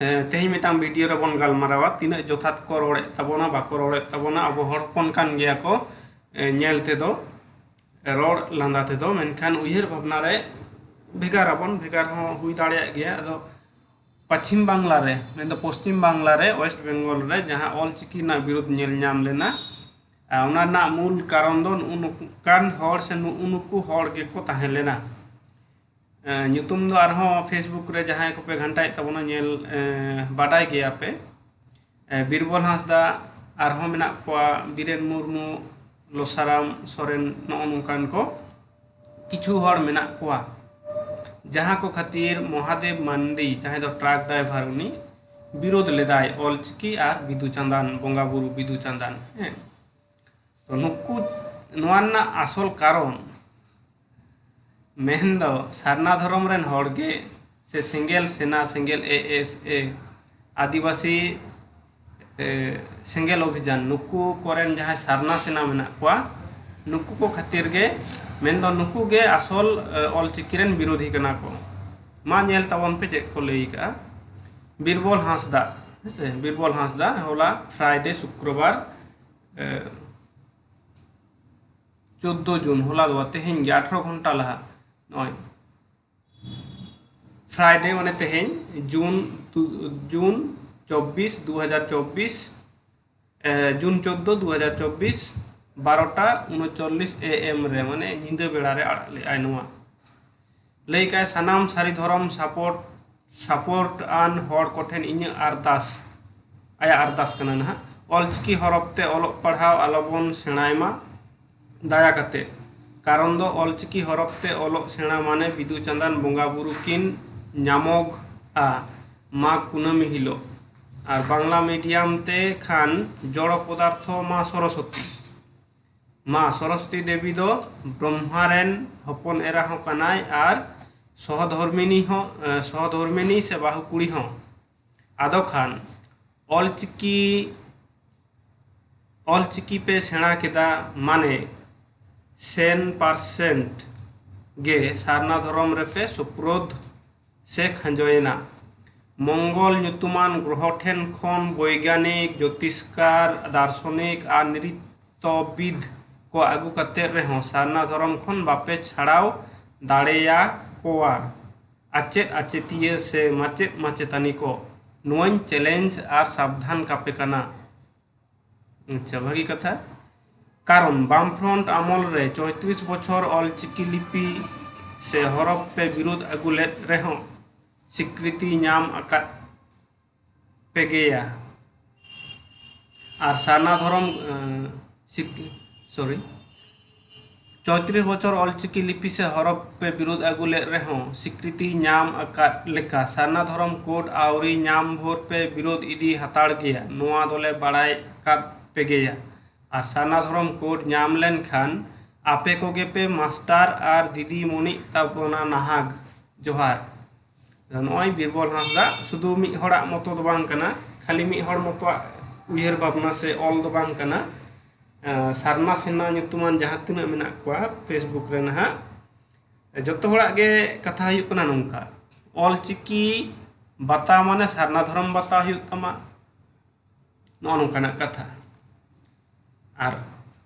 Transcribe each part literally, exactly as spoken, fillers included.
ᱛᱮᱦᱮᱧ ᱢᱤᱫᱴᱟᱝ ᱵᱷᱤᱰᱤᱭᱳ ᱨᱮᱵᱚᱱ ᱜᱟᱞᱢᱟᱨᱟᱣᱟ ᱛᱤᱱᱟᱹᱜ ᱡᱚᱛᱷᱟᱛ ᱠᱚ ᱨᱚᱲᱮᱫ ᱛᱟᱵᱚᱱᱟ, ᱵᱟᱠᱚ ᱨᱚᱲᱮᱫ ᱛᱟᱵᱚᱱᱟ᱾ ᱟᱵᱚ ᱦᱚᱲ ᱦᱚᱯᱚᱱ ᱠᱟᱱ ᱜᱮᱭᱟ ᱠᱚ ᱧᱮᱞ ᱛᱮᱫᱚ, ᱨᱚᱲ ᱞᱟᱸᱫᱟ ᱛᱮᱫᱚ, ᱢᱮᱱᱠᱷᱟᱱ ᱩᱭᱦᱟᱹᱨ ᱵᱷᱟᱵᱽᱱᱟ ᱨᱮ ᱵᱷᱮᱜᱟᱨ ᱟᱵᱚᱱ, ᱵᱷᱮᱜᱟᱨ ᱦᱚᱸ ᱦᱩᱭ ᱫᱟᱲᱮᱭᱟᱜ ᱜᱮᱭᱟ᱾ ᱟᱫᱚ ᱯᱚᱪᱷᱤᱢ ᱵᱟᱝᱞᱟ ᱨᱮ, ᱢᱮᱱᱫᱚ ᱯᱚᱥᱪᱤᱢ ᱵᱟᱝᱞᱟ ᱨᱮ, ᱳᱭᱮᱥᱴ ᱵᱮᱝᱜᱚᱞ ᱨᱮ ᱡᱟᱦᱟᱸ ᱚᱞ ᱪᱤᱠᱤ ᱨᱮᱱᱟᱜ ᱵᱤᱨᱳᱫᱷ ᱧᱮᱞ ᱧᱟᱢ ᱞᱮᱱᱟ, ᱚᱱᱟ ᱨᱮᱱᱟᱜ ᱢᱩᱞ ᱠᱟᱨᱚᱱ ᱫᱚ ᱱᱩᱜᱼᱩ ᱱᱚᱝᱠᱟᱱ ᱦᱚᱲ ᱥᱮ ᱱᱩᱜᱼᱩ ᱱᱩᱠᱩ ᱦᱚᱲ ᱜᱮᱠᱚ ᱛᱟᱦᱮᱸ ᱞᱮᱱᱟ᱾ ᱧᱩᱛᱩᱢ ᱫᱚ ᱟᱨᱦᱚᱸ ᱯᱷᱮᱥᱵᱩᱠ ᱨᱮ ᱡᱟᱦᱟᱸᱭ ᱠᱚᱯᱮ ᱜᱷᱟᱱᱴᱟᱭᱮᱫ ᱛᱟᱵᱚᱱᱟ, ᱧᱮᱞ ᱵᱟᱰᱟᱭ ᱜᱮᱭᱟ ᱯᱮ᱾ ᱵᱤᱨᱵᱚᱞ ᱦᱟᱸᱥᱫᱟ, ᱟᱨᱦᱚᱸ ᱢᱮᱱᱟᱜ ᱠᱚᱣᱟ ᱵᱤᱨᱮᱱ ᱢᱩᱨᱢᱩ, ᱞᱚᱥᱟᱨᱟᱢ ᱥᱚᱨᱮᱱ, ᱱᱚᱜᱼᱚ ᱱᱚᱝᱠᱟᱱ ᱠᱚ ᱠᱤᱪᱷᱩ ᱦᱚᱲ ᱢᱮᱱᱟᱜ ᱠᱚᱣᱟ, ᱡᱟᱦᱟᱸ ᱠᱚ ᱠᱷᱟᱹᱛᱤᱨ ᱢᱚᱦᱟᱫᱮᱵ ᱢᱟᱱᱰᱤ, ᱡᱟᱦᱟᱸᱭ ᱫᱚ ᱴᱨᱟᱠ ᱰᱨᱟᱭᱵᱷᱟᱨ, ᱩᱱᱤ ᱵᱤᱨᱳᱫ ᱞᱮᱫᱟᱭ ᱚᱞᱪᱤᱠᱤ ᱟᱨ ᱵᱤᱫᱩ ᱪᱟᱸᱫᱟᱱ, ᱵᱚᱸᱜᱟ ᱵᱩᱨᱩ ᱵᱤᱫᱩ ᱪᱟᱸᱫᱟᱱ᱾ ᱦᱮᱸ, ᱛᱚ ᱱᱩᱠᱩ, ᱱᱚᱣᱟ ᱨᱮᱱᱟᱜ ᱟᱥᱚᱞ ᱠᱟᱨᱚᱱ ᱢᱮᱱᱫᱚ ᱥᱟᱨᱱᱟ ᱫᱷᱚᱨᱚᱢ ᱨᱮᱱ ᱦᱚᱲ ᱜᱮ ᱥᱮ ᱥᱮᱸᱜᱮᱞ ᱥᱮᱱᱟ, ᱥᱮᱸᱜᱮᱞ ᱮ ᱮᱥ ᱮ, ᱟᱹᱫᱤᱵᱟᱹᱥᱤ ᱥᱮᱸᱜᱮᱞ ᱚᱵᱷᱤᱡᱟᱱ, ᱱᱩᱠᱩ ᱠᱚᱨᱮᱱ ᱡᱟᱦᱟᱸᱭ ᱥᱟᱨᱱᱟ ᱥᱮᱱᱟ ᱢᱮᱱᱟᱜ ᱠᱚᱣᱟ, ᱱᱩᱠᱩ ᱠᱚ ᱠᱷᱟᱹᱛᱤᱨ ᱜᱮ, ᱢᱮᱱᱫᱚ ᱱᱩᱠᱩ ᱜᱮ ᱟᱥᱚᱞ ᱚᱞᱪᱤᱠᱤ ᱨᱮᱱ ᱵᱤᱨᱳᱫᱷᱤ ᱠᱟᱱᱟ ᱠᱚ᱾ ᱢᱟ ᱧᱮᱞ ᱛᱟᱵᱚᱱ ᱯᱮ ᱪᱮᱫ ᱠᱚ ᱞᱟᱹᱭ ᱠᱟᱜᱼᱟ᱾ ᱵᱤᱨᱵᱚᱞ ᱦᱟᱸᱥᱫᱟ, ᱦᱮᱸᱥᱮ, ᱵᱤᱨᱵᱚᱞ ᱦᱟᱸᱥᱫᱟ ᱦᱚᱞᱟ ᱯᱷᱨᱟᱭᱰᱮ, ᱥᱩᱠᱨᱚᱵᱟᱨ, ᱪᱳᱫᱽᱫᱳ ᱡᱩᱱ, ᱦᱚᱞᱟ ᱫᱚ ᱵᱟᱝ, ᱛᱮᱦᱮᱧ ᱜᱮ ᱟᱴᱷᱨᱚ ᱜᱷᱚᱱᱴᱟ ᱞᱟᱦᱟ, ᱱᱚᱜᱼᱚᱭ ᱯᱷᱨᱟᱭᱰᱮ, ᱢᱟᱱᱮ ᱛᱮᱦᱮᱧ ᱡᱩᱱ, ᱡᱩᱱ ᱪᱚᱵᱵᱤᱥ, ᱫᱩ ᱦᱟᱡᱟᱨ ᱪᱚᱵᱵᱤᱥ, ᱡᱩᱱ ᱪᱳᱫᱽᱫᱳ, ᱫᱩ ᱦᱟᱡᱟᱨ ᱪᱚᱵᱵᱤᱥ, ᱵᱟᱨᱚᱴᱟ ᱩᱱᱩᱪᱚᱞᱞᱤᱥ ᱮ ᱮᱢ ᱨᱮ, ᱢᱟᱱᱮ ᱧᱤᱫᱟᱹ ᱵᱮᱲᱟ ᱨᱮ ᱟᱲᱟᱜ ᱞᱮᱫᱼᱟᱭ ᱱᱚᱣᱟ᱾ ᱞᱟᱹᱭ ᱠᱟᱜᱼᱟᱭ, ᱥᱟᱱᱟᱢ ᱥᱟᱹᱨᱤ ᱫᱷᱚᱨᱚᱢ ᱥᱟᱯᱳᱨᱴ, ᱥᱟᱯᱳᱨᱴ ᱟᱱ ᱦᱚᱲ ᱠᱚᱴᱷᱮᱱ ᱤᱧᱟᱹᱜ ᱟᱨᱫᱟᱥ, ᱟᱭᱟᱜ ᱟᱨᱫᱟᱥ ᱠᱟᱱᱟ ᱱᱟᱦᱟᱜ, ᱚᱞᱪᱤᱠᱤ ᱦᱚᱨᱚᱯ ᱛᱮ ᱚᱞᱚᱜ ᱯᱟᱲᱦᱟᱣ ᱟᱞᱚᱵᱚᱱ ᱥᱮᱬᱟᱭ ᱢᱟ ᱫᱟᱭᱟ ᱠᱟᱛᱮ᱾ ᱠᱟᱨᱚᱱ ᱫᱚ ᱚᱞᱪᱤᱠᱤ ᱦᱚᱨᱚᱯ ᱛᱮ ᱚᱞᱚᱜ ᱥᱮᱬᱟ ᱢᱟᱱᱮ ᱵᱤᱫᱩ ᱪᱟᱸᱫᱟᱱ ᱵᱚᱸᱜᱟ ᱵᱩᱨᱩ ᱠᱤᱱ ᱧᱟᱢᱚᱜᱼᱟ, ᱢᱟᱜᱽ ᱠᱩᱱᱟᱹᱢᱤ ᱦᱤᱞᱳᱜ᱾ ᱟᱨ ᱵᱟᱝᱞᱟ ᱢᱤᱰᱤᱭᱟᱢ ᱛᱮ ᱠᱷᱟᱱ ᱡᱚᱲᱚ ᱯᱚᱫᱟᱨᱛᱷᱚ ᱢᱟ ᱥᱚᱨᱚᱥᱚᱛᱤ᱾ ᱢᱟ ᱥᱚᱨᱚᱥᱚᱛᱤ ᱫᱮᱵᱤ ᱫᱚ ᱵᱨᱚᱦᱢᱟ ᱨᱮᱱ ᱦᱚᱯᱚᱱ ᱮᱨᱟ ᱦᱚᱸ ᱠᱟᱱᱟᱭ ᱟᱨ ᱥᱚᱦᱚᱫᱷᱚᱨᱢᱤᱱᱤ ᱦᱚᱸ, ᱥᱚᱦᱚᱫᱷᱚᱨᱢᱤᱱᱤ ᱥᱮ ᱵᱟᱹᱦᱩ ᱠᱩᱲᱤ ᱦᱚᱸ᱾ ᱟᱫᱚ ᱠᱷᱟᱱ ᱚᱞᱪᱤᱠᱤ, ᱚᱞᱪᱤᱠᱤ ᱯᱮ ᱥᱮᱬᱟ ᱠᱮᱫᱟ, ᱢᱟᱱᱮ ᱥᱮᱱ ᱯᱟᱨᱥᱮᱱᱴ ᱜᱮ ᱥᱟᱨᱱᱟ ᱫᱷᱚᱨᱚᱢ ᱨᱮᱯᱮ ᱥᱩᱯᱨᱳᱫᱷ ᱥᱮ ᱠᱷᱟᱸᱡᱚᱭᱮᱱᱟ᱾ ᱢᱚᱝᱜᱚᱞ ᱧᱩᱛᱩᱢᱟᱱ ᱜᱨᱚᱦᱚ ᱴᱷᱮᱱ ᱠᱷᱚᱱ ᱵᱳᱭᱜᱟᱱᱤᱠ, ᱡᱳᱛᱤᱥᱠᱟᱨ, ᱫᱟᱨᱥᱚᱱᱤᱠ ᱟᱨ ᱱᱨᱤᱛᱛᱚᱵᱤᱫ ᱠᱚ ᱟᱹᱜᱩ ᱠᱟᱛᱮ ᱨᱮᱦᱚᱸ ᱥᱟᱨᱱᱟ ᱫᱷᱚᱨᱚᱢ ᱠᱷᱚᱱ ᱵᱟᱯᱮ ᱪᱷᱟᱲᱟᱣ ᱫᱟᱲᱮᱭᱟᱠᱚᱣᱟ᱾ ᱟᱪᱮᱫ ᱟᱪᱮᱛᱤᱭᱟᱹ ᱥᱮ ᱢᱟᱪᱮᱫ ᱢᱟᱪᱮᱛᱟᱹᱱᱤ ᱠᱚ, ᱱᱚᱣᱟᱧ ᱪᱮᱞᱮᱧᱡᱽ ᱟᱨ ᱥᱟᱵᱫᱷᱟᱱ ᱠᱟᱯᱮ ᱠᱟᱱᱟ᱾ ᱟᱪᱪᱷᱟ, ᱵᱷᱟᱹᱜᱤ ᱠᱟᱛᱷᱟ᱾ ᱠᱟᱨᱚᱱ ᱵᱟᱢ ᱯᱷᱨᱚᱱᱴ ᱟᱢᱚᱞ ᱨᱮ ᱪᱚᱭᱛᱨᱤᱥ ᱵᱚᱪᱷᱚᱨ ᱚᱞᱪᱤᱠᱤ ᱞᱤᱯᱤ ᱥᱮ ᱦᱚᱨᱚᱯ ᱯᱮ ᱵᱤᱨᱳᱫ ᱟᱹᱜᱩ ᱞᱮᱫ ᱨᱮᱦᱚᱸ ᱥᱤᱠᱨᱤᱛᱤ ᱧᱟᱢ ᱟᱠᱟᱫ ᱯᱮᱜᱮᱭᱟ᱾ ᱟᱨ ᱥᱟᱨᱱᱟ ᱫᱷᱚᱨᱚᱢ, ᱮᱸ, ᱥᱤᱠ-, ᱥᱚᱨᱤ, ᱪᱚᱭᱛᱨᱤᱥ ᱵᱚᱪᱷᱚᱨ ᱚᱞᱪᱤᱠᱤ ᱞᱤᱯᱤ ᱥᱮ ᱦᱚᱨᱚᱯ ᱯᱮ ᱵᱤᱨᱳᱫ ᱟᱹᱜᱩ ᱞᱮᱫ ᱨᱮᱦᱚᱸ ᱥᱤᱠᱨᱤᱛᱤ ᱧᱟᱢ ᱟᱠᱟᱫ ᱞᱮᱠᱟ ᱥᱟᱨᱱᱟ ᱫᱷᱚᱨᱚᱢ ᱠᱳᱰ ᱟᱹᱣᱨᱤ ᱧᱟᱢ ᱵᱷᱳᱨ ᱯᱮ ᱵᱤᱨᱳᱫ ᱤᱫᱤ ᱦᱟᱛᱟᱲ ᱜᱮᱭᱟ, ᱱᱚᱣᱟ ᱫᱚᱞᱮ ᱵᱟᱲᱟᱭ ᱟᱠᱟᱫ ᱯᱮᱜᱮᱭᱟ᱾ ᱟᱨ ᱥᱟᱨᱱᱟ ᱫᱷᱚᱨᱚᱢ ᱠᱳᱰ ᱧᱟᱢ ᱞᱮᱱᱠᱷᱟᱱ ᱟᱯᱮ ᱠᱚᱜᱮ ᱯᱮ ᱢᱟᱥᱴᱟᱨ ᱟᱨ ᱫᱤᱫᱤ ᱢᱚᱱᱤᱜ ᱛᱟᱵᱚᱱᱟ᱾ ᱱᱟᱦᱟᱜ ᱡᱚᱦᱟᱨ᱾ ᱱᱚᱜᱼᱚᱭ ᱵᱤᱨᱵᱚᱞ ᱦᱟᱸᱥᱫᱟ ᱥᱩᱫᱷᱩ ᱢᱤᱫ ᱦᱚᱲᱟᱜ ᱢᱚᱛᱚ ᱫᱚ ᱵᱟᱝ ᱠᱟᱱᱟ, ᱠᱷᱟᱹᱞᱤ ᱢᱤᱫ ᱦᱚᱲ ᱢᱚᱛᱚᱣᱟᱜ ᱩᱭᱦᱟᱹᱨ ᱵᱷᱟᱵᱽᱱᱟ ᱥᱮ ᱚᱞ ᱫᱚ ᱵᱟᱝ ᱠᱟᱱᱟ᱾ ᱟᱸ, ᱥᱟᱨᱱᱟ ᱥᱮᱱᱟ ᱧᱩᱛᱩᱢᱟᱱ ᱡᱟᱦᱟᱸ ᱛᱤᱱᱟᱹᱜ ᱢᱮᱱᱟᱜ ᱠᱚᱣᱟ Facebook ᱨᱮ ᱱᱟᱦᱟᱜ, ᱡᱚᱛᱚ ᱦᱚᱲᱟᱜ ᱜᱮ ᱠᱟᱛᱷᱟ ᱦᱩᱭᱩᱜ ᱠᱟᱱᱟ ᱱᱚᱝᱠᱟ, ᱚᱞ ᱪᱤᱠᱤ ᱵᱟᱛᱟᱣ ᱢᱟᱱᱮ ᱥᱟᱨᱱᱟ ᱫᱷᱚᱨᱚᱢ ᱵᱟᱛᱟᱣ ᱦᱩᱭᱩᱜ ᱛᱟᱢᱟ, ᱱᱚᱜᱼᱚ ᱱᱚᱝᱠᱟᱱᱟᱜ ᱠᱟᱛᱷᱟ᱾ ᱟᱨ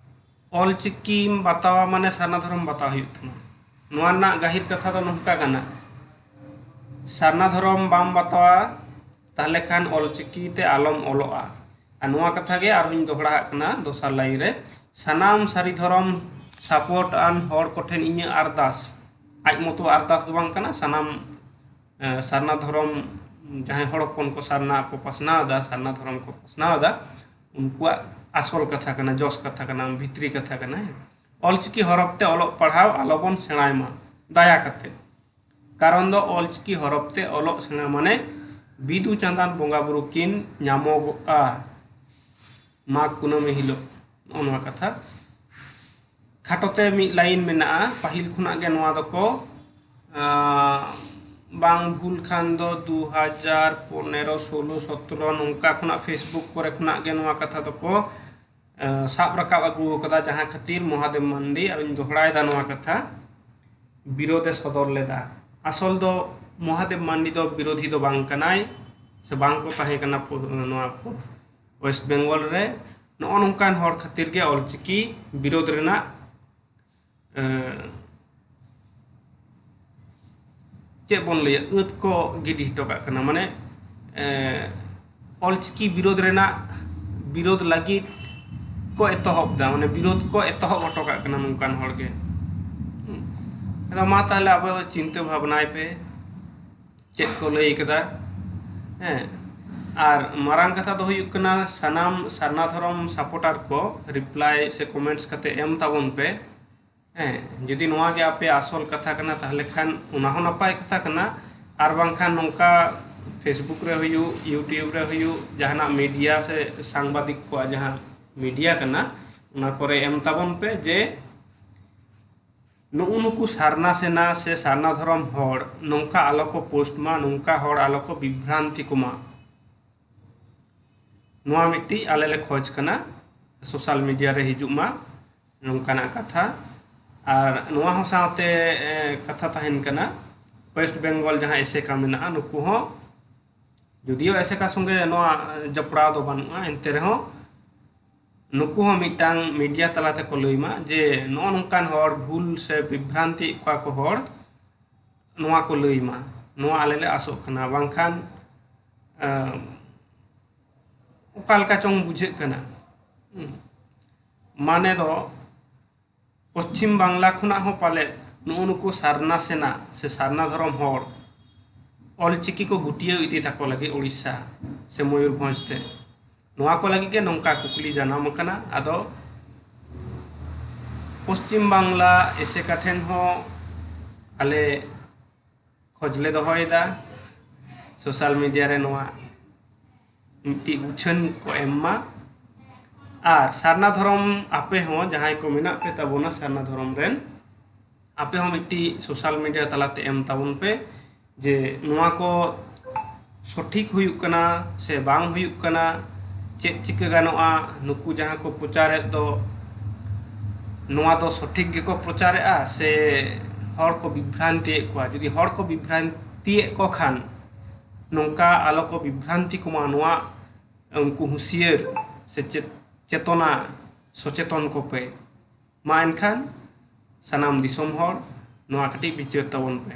ᱚᱞ ᱪᱤᱠᱤᱢ ᱵᱟᱛᱟᱣᱟ ᱢᱟᱱᱮ ᱥᱟᱨᱱᱟ ᱫᱷᱚᱨᱚᱢ ᱵᱟᱛᱟᱣ ᱦᱩᱭᱩᱜ ᱛᱟᱢᱟ᱾ ᱱᱚᱣᱟ ᱨᱮᱱᱟᱜ ᱜᱟᱹᱦᱤᱨ ᱠᱟᱛᱷᱟ ᱫᱚ ᱱᱚᱝᱠᱟ ᱠᱟᱱᱟ, ᱥᱟᱨᱱᱟ ᱫᱷᱚᱨᱚᱢ ᱵᱟᱢ ᱵᱟᱛᱟᱣᱟ, ᱛᱟᱦᱞᱮ ᱠᱷᱟᱱ ᱚᱞ ᱪᱤᱠᱤ ᱛᱮ ᱟᱞᱚᱢ ᱚᱞᱚᱜᱼᱟ᱾ ᱟᱨ ᱱᱚᱣᱟ ᱠᱟᱛᱷᱟ ᱜᱮ ᱟᱨᱦᱚᱸᱧ ᱫᱚᱦᱲᱟᱣᱟᱜ ᱠᱟᱱᱟ ᱫᱚᱥᱟᱨ ᱞᱟᱭᱤᱱ ᱨᱮ, ᱥᱟᱱᱟᱢ ᱥᱟᱹᱨᱤ ᱫᱷᱚᱨᱚᱢ ᱥᱟᱯᱳᱨᱴ ᱟᱱ ᱦᱚᱲ ᱠᱚᱴᱷᱮᱱ ᱤᱧᱟᱹᱜ ᱟᱨᱫᱟᱥ, ᱟᱡ ᱢᱚᱛᱚ ᱟᱨᱫᱟᱥ ᱫᱚ ᱵᱟᱝ ᱠᱟᱱᱟ, ᱥᱟᱱᱟᱢ, ᱮ, ᱥᱟᱨᱱᱟ ᱫᱷᱚᱨᱚᱢ, ᱡᱟᱦᱟᱸᱭ ᱦᱚᱲ ᱦᱚᱯᱚᱱ ᱠᱚ ᱥᱟᱨᱱᱟ ᱠᱚ ᱯᱟᱥᱱᱟᱣ ᱮᱫᱟ, ᱥᱟᱨᱱᱟ ᱫᱷᱚᱨᱚᱢ ᱠᱚ ᱯᱟᱥᱱᱟᱣ ᱮᱫᱟ, ᱩᱱᱠᱩᱣᱟᱜ ᱟᱥᱚᱞ ᱠᱟᱛᱷᱟ ᱠᱟᱱᱟ, ᱡᱚᱥ ᱠᱟᱛᱷᱟ ᱠᱟᱱᱟ, ᱵᱷᱤᱛᱨᱤ ᱠᱟᱛᱷᱟ ᱠᱟᱱᱟ᱾ ᱚᱞᱪᱤᱠᱤ ᱦᱚᱨᱚᱯ ᱛᱮ ᱚᱞᱚᱜ ᱯᱟᱲᱦᱟᱣ ᱟᱞᱚᱵᱚᱱ ᱥᱮᱬᱟᱭ ᱢᱟ, ᱫᱟᱭᱟ ᱠᱟᱛᱮ᱾ ᱠᱟᱨᱚᱱ ᱫᱚ ᱚᱞᱪᱤᱠᱤ ᱦᱚᱨᱚᱯ ᱛᱮ ᱚᱞᱚᱜ ᱥᱮᱬᱟ ᱢᱟᱱᱮ ᱵᱤᱫᱩ ᱪᱟᱸᱫᱟᱱ ᱵᱚᱸᱜᱟ ᱵᱩᱨᱩ ᱠᱤᱱ ᱧᱟᱢᱚᱜᱚᱜᱼᱟ ᱢᱟᱜᱽ ᱠᱩᱱᱟᱹᱢᱤ ᱦᱤᱞᱳᱜ᱾ ᱱᱚᱜᱼᱚ ᱱᱚᱣᱟ ᱠᱟᱛᱷᱟ᱾ ᱠᱷᱟᱴᱚ ᱛᱮ ᱢᱤᱫ ᱞᱟᱭᱤᱱ ᱢᱮᱱᱟᱜᱼᱟ, ᱯᱟᱹᱦᱤᱞ ᱠᱷᱚᱱᱟᱜ ᱜᱮ ᱱᱚᱣᱟ ᱫᱚᱠᱚ, ᱟᱸ, ᱵᱟᱝ ᱵᱷᱩᱞ ᱠᱷᱟᱱ ᱫᱚ ᱫᱩ ᱦᱟᱡᱟᱨ ᱯᱚᱱᱮᱨᱚ, ᱥᱳᱞᱳ, ᱥᱚᱛᱨᱚ ᱱᱚᱝᱠᱟ ᱠᱷᱚᱱᱟᱜ Facebook ᱠᱚᱨᱮ ᱠᱷᱚᱱᱟᱜ ᱜᱮ ᱱᱚᱣᱟ ᱠᱟᱛᱷᱟ ᱫᱚᱠᱚ, ᱟᱸ, ᱥᱟᱵ ᱨᱟᱠᱟᱵ ᱟᱹᱜᱩ ᱟᱠᱟᱫᱟ, ᱡᱟᱦᱟᱸ ᱠᱷᱟᱹᱛᱤᱨ ᱢᱚᱦᱟᱫᱮᱵ ᱢᱟᱱᱰᱤ, ᱟᱨᱤᱧ ᱫᱚᱦᱲᱟᱭᱮᱫᱟ ᱱᱚᱣᱟ ᱠᱟᱛᱷᱟ, ᱵᱤᱨᱳᱫᱷ ᱮ ᱥᱚᱫᱚᱨ ᱞᱮᱫᱟ᱾ ᱟᱥᱚᱞ ᱫᱚ ᱢᱚᱦᱟᱫᱮᱵ ᱢᱟᱱᱰᱤ ᱫᱚ ᱵᱤᱨᱳᱫᱷᱤ ᱫᱚ ᱵᱟᱝ ᱠᱟᱱᱟᱭ, ᱥᱮ ᱵᱟᱝ ᱠᱚ ᱛᱟᱦᱮᱸ ᱠᱟᱱᱟ ᱯᱚ-, ᱱᱚᱣᱟ ᱯᱚ-, ᱳᱭᱮᱥᱴ ᱵᱮᱝᱜᱚᱞ ᱨᱮ᱾ ᱱᱚᱜᱼᱚ ᱱᱚᱝᱠᱟᱱ ᱦᱚᱲ ᱠᱷᱟᱹᱛᱤᱨ ᱜᱮ ᱚᱞᱪᱤᱠᱤ ᱵᱤᱨᱳᱫᱷ ᱨᱮᱱᱟᱜ, ᱮᱸ, ᱪᱮᱫ ᱵᱚᱱ ᱞᱟᱹᱭᱟ, ᱟᱹᱛ ᱠᱚ ᱜᱤᱰᱤ ᱦᱚᱴᱚ ᱠᱟᱜ ᱠᱟᱱᱟ᱾ ᱢᱟᱱᱮ, ᱮᱸ, ᱚᱞᱪᱤᱠᱤ ᱵᱤᱨᱳᱫᱷ ᱨᱮᱱᱟᱜ, ᱵᱤᱨᱳᱫᱷ ᱞᱟᱹᱜᱤᱫ ᱠᱚ ᱮᱛᱚᱦᱚᱵ ᱫᱟ, ᱢᱟᱱᱮ ᱵᱤᱨᱳᱫᱷ ᱠᱚ ᱮᱛᱚᱦᱚᱵ ᱦᱚᱴᱚ ᱠᱟᱜ ᱠᱟᱱᱟ ᱱᱚᱝᱠᱟᱱ ᱦᱚᱲ ᱜᱮ᱾ ᱦᱩᱸ᱾ ᱟᱫᱚ ᱢᱟ ᱛᱟᱦᱞᱮ ᱟᱵᱚ ᱪᱤᱱᱛᱟᱹ ᱵᱷᱟᱵᱽᱱᱟᱭ ᱯᱮ, ᱪᱮᱫ ᱠᱚ ᱞᱟᱹᱭ ᱠᱟᱫᱟ᱾ ᱦᱮᱸ, ᱟᱨ ᱢᱟᱨᱟᱝ ᱠᱟᱛᱷᱟ ᱫᱚ ᱦᱩᱭᱩᱜ ᱠᱟᱱᱟ, ᱥᱟᱱᱟᱢ ᱥᱟᱨᱱᱟ ᱫᱷᱚᱨᱚᱢ supporter ᱠᱚ reply ᱥᱮ comments ᱠᱟᱛᱮ ᱮᱢ ᱛᱟᱵᱚᱱ ᱯᱮ᱾ ᱦᱮᱸ, ᱡᱩᱫᱤ ᱱᱚᱣᱟ ᱜᱮ ᱟᱯᱮ ᱟᱥᱚᱞ ᱠᱟᱛᱷᱟ ᱠᱟᱱᱟ, ᱛᱟᱦᱞᱮ ᱠᱷᱟᱱ ᱚᱱᱟ ᱦᱚᱸ ᱱᱟᱯᱟᱭ ᱠᱟᱛᱷᱟ ᱠᱟᱱᱟ᱾ ᱟᱨ ᱵᱟᱝᱠᱷᱟᱱ ᱱᱚᱝᱠᱟ Facebook ᱨᱮ ᱦᱩᱭᱩᱜ, YouTube ᱨᱮ ᱦᱩᱭᱩᱜ, ᱡᱟᱦᱟᱱᱟᱜ media ᱥᱮ ᱥᱟᱝᱵᱟᱫᱤᱠ ᱠᱚᱣᱟᱜ ᱡᱟᱦᱟᱸ media ᱠᱟᱱᱟ, ᱚᱱᱟ ᱠᱚᱨᱮ ᱮᱢ ᱛᱟᱵᱚᱱ ᱯᱮ ᱡᱮ ᱱᱩᱜᱼᱩ ᱱᱩᱠᱩ ᱥᱟᱨᱱᱟ ᱥᱮᱱᱟ ᱥᱮ ᱥᱟᱨᱱᱟ ᱫᱷᱚᱨᱚᱢ ᱦᱚᱲ ᱱᱚᱝᱠᱟ ᱟᱞᱚ ᱠᱚ post ᱢᱟ, ᱱᱚᱝᱠᱟ ᱦᱚᱲ ᱟᱞᱚ ᱠᱚ ᱵᱤᱵᱷᱨᱟᱱᱛᱤ ᱠᱚᱢᱟ᱾ ᱱᱚᱣᱟ ᱢᱤᱫᱴᱤᱡ ᱟᱞᱮ ᱞᱮ ᱠᱷᱚᱡᱽ ᱠᱟᱱᱟ, social media ᱨᱮ ᱦᱤᱡᱩᱜ ᱢᱟ ᱱᱚᱝᱠᱟᱱᱟᱜ ᱠᱟᱛᱷᱟ᱾ ᱟᱨ ᱱᱚᱣᱟ ᱦᱚᱸ ᱥᱟᱶᱛᱮ, ᱮ, ᱠᱟᱛᱷᱟ ᱛᱟᱦᱮᱱ ᱠᱟᱱᱟ, West Bengal ᱡᱟᱦᱟᱸ ᱮᱥᱮᱠᱟ ᱢᱮᱱᱟᱜᱼᱟ, ᱱᱩᱠᱩ ᱦᱚᱸ, ᱡᱩᱫᱤᱭᱳ ᱮᱥᱮᱠᱟ ᱥᱚᱸᱜᱮ ᱱᱚᱣᱟ ᱡᱚᱯᱲᱟᱣ ᱫᱚ ᱵᱟᱹᱱᱩᱜᱼᱟ, ᱮᱱᱛᱮ ᱨᱮᱦᱚᱸ ᱱᱩᱠᱩ ᱦᱚᱸ ᱢᱤᱫᱴᱟᱝ media ᱛᱟᱞᱟ ᱛᱮᱠᱚ ᱞᱟᱹᱭ ᱢᱟ ᱡᱮ ᱱᱚᱜᱼᱚ ᱱᱚᱝᱠᱟᱱ ᱦᱚᱲ ᱵᱷᱩᱞ ᱥᱮ ᱵᱤᱵᱷᱨᱟᱱᱛᱤᱭᱮᱫ ᱠᱚᱣᱟ ᱠᱚ ᱦᱚᱲ, ᱱᱚᱣᱟ ᱠᱚ ᱞᱟᱹᱭ ᱢᱟ, ᱱᱚᱣᱟ ᱟᱞᱮ ᱞᱮ ᱟᱥᱚᱜ ᱠᱟᱱᱟ᱾ ᱵᱟᱝᱠᱷᱟᱱ, ᱮᱸ, ᱚᱠᱟ ᱞᱮᱠᱟ ᱪᱚᱝ ᱵᱩᱡᱷᱟᱹᱜ ᱠᱟᱱᱟ᱾ ᱦᱩᱸ᱾ ᱢᱟᱱᱮ ᱫᱚ ᱯᱚᱪᱷᱤᱢ ᱵᱟᱝᱞᱟ ᱠᱷᱚᱱᱟᱜ ᱦᱚᱸ ᱯᱟᱞᱮᱫ ᱱᱩᱜᱼᱩ ᱱᱩᱠᱩ ᱥᱟᱨᱱᱟ ᱥᱮᱱᱟ ᱥᱮ ᱥᱟᱨᱱᱟ ᱫᱷᱚᱨᱚᱢ ᱦᱚᱲ ᱚᱞᱪᱤᱠᱤ ᱠᱚ ᱜᱩᱴᱭᱟᱹᱣ ᱤᱫᱤ ᱛᱟᱠᱚ ᱞᱟᱹᱜᱤᱫ ᱩᱲᱤᱥᱥᱟ ᱥᱮ ᱢᱚᱭᱩᱨᱵᱷᱚᱸᱡᱽ ᱛᱮ, ᱱᱚᱣᱟ ᱠᱚ ᱞᱟᱹᱜᱤᱫ ᱜᱮ ᱱᱚᱝᱠᱟ ᱠᱩᱠᱞᱤ ᱡᱟᱱᱟᱢ ᱟᱠᱟᱱᱟ᱾ ᱟᱫᱚ ᱯᱚᱪᱷᱤᱢ ᱵᱟᱝᱞᱟ ᱮᱥᱮᱠᱟ ᱴᱷᱮᱱ ᱦᱚᱸ ᱟᱞᱮ ᱠᱷᱚᱡᱽ ᱞᱮ ᱫᱚᱦᱚᱭᱮᱫᱟ, social media ᱨᱮ ᱱᱚᱣᱟ ᱢᱤᱫᱴᱤᱡ ᱩᱪᱷᱟᱹᱱ ᱠᱚ ᱮᱢ ᱢᱟ᱾ ᱟᱨ ᱥᱟᱨᱱᱟ ᱫᱷᱚᱨᱚᱢ ᱟᱯᱮ ᱦᱚᱸ ᱡᱟᱦᱟᱸᱭ ᱠᱚ ᱢᱮᱱᱟᱜ ᱯᱮ ᱛᱟᱵᱚᱱᱟ ᱥᱟᱨᱱᱟ ᱫᱷᱚᱨᱚᱢ ᱨᱮᱱ, ᱟᱯᱮ ᱦᱚᱸ ᱢᱤᱫᱴᱤᱡ social media ᱛᱟᱞᱟᱛᱮ ᱮᱢ ᱛᱟᱵᱚᱱ ᱯᱮ ᱡᱮ ᱱᱚᱣᱟ ᱠᱚ ᱥᱚᱴᱷᱤᱠ ᱦᱩᱭᱩᱜ ᱠᱟᱱᱟ ᱥᱮ ᱵᱟᱝ ᱦᱩᱭᱩᱜ ᱠᱟᱱᱟ, ᱪᱮᱫ ᱪᱤᱠᱟᱹ ᱜᱟᱱᱚᱜᱼᱟ, ᱱᱩᱠᱩ ᱡᱟᱦᱟᱸ ᱠᱚ ᱯᱨᱚᱪᱟᱨᱮᱫ ᱫᱚ ᱱᱚᱣᱟ ᱫᱚ ᱥᱚᱴᱷᱤᱠ ᱜᱮᱠᱚ ᱯᱨᱚᱪᱟᱨᱮᱫᱼᱟ ᱥᱮ ᱦᱚᱲ ᱠᱚ ᱵᱤᱵᱷᱨᱟᱱᱛᱤᱭᱮᱫ ᱠᱚᱣᱟ? ᱡᱩᱫᱤ ᱦᱚᱲ ᱠᱚ ᱵᱤᱵᱷᱨᱟᱱ-, ᱛᱤᱭᱮᱫ ᱠᱚ ᱠᱷᱟᱱ ᱱᱚᱝᱠᱟ ᱟᱞᱚ ᱠᱚ ᱵᱤᱵᱷᱨᱟᱱᱛᱤ ᱠᱚᱢᱟ, ᱱᱚᱣᱟ ᱩᱱᱠᱩ ᱦᱩᱸᱥᱤᱭᱟᱹᱨ ᱥᱮ ᱪᱮᱛ-, ᱪᱮᱛᱚᱱᱟ ᱥᱚᱪᱮᱛᱚᱱ ᱠᱚᱯᱮ᱾ ᱢᱟ ᱮᱱᱠᱷᱟᱱ ᱥᱟᱱᱟᱢ ᱫᱤᱥᱚᱢ ᱦᱚᱲ ᱱᱚᱣᱟ ᱠᱟᱹᱴᱤᱡ ᱵᱤᱪᱟᱹᱨ ᱛᱟᱵᱚᱱ ᱯᱮ᱾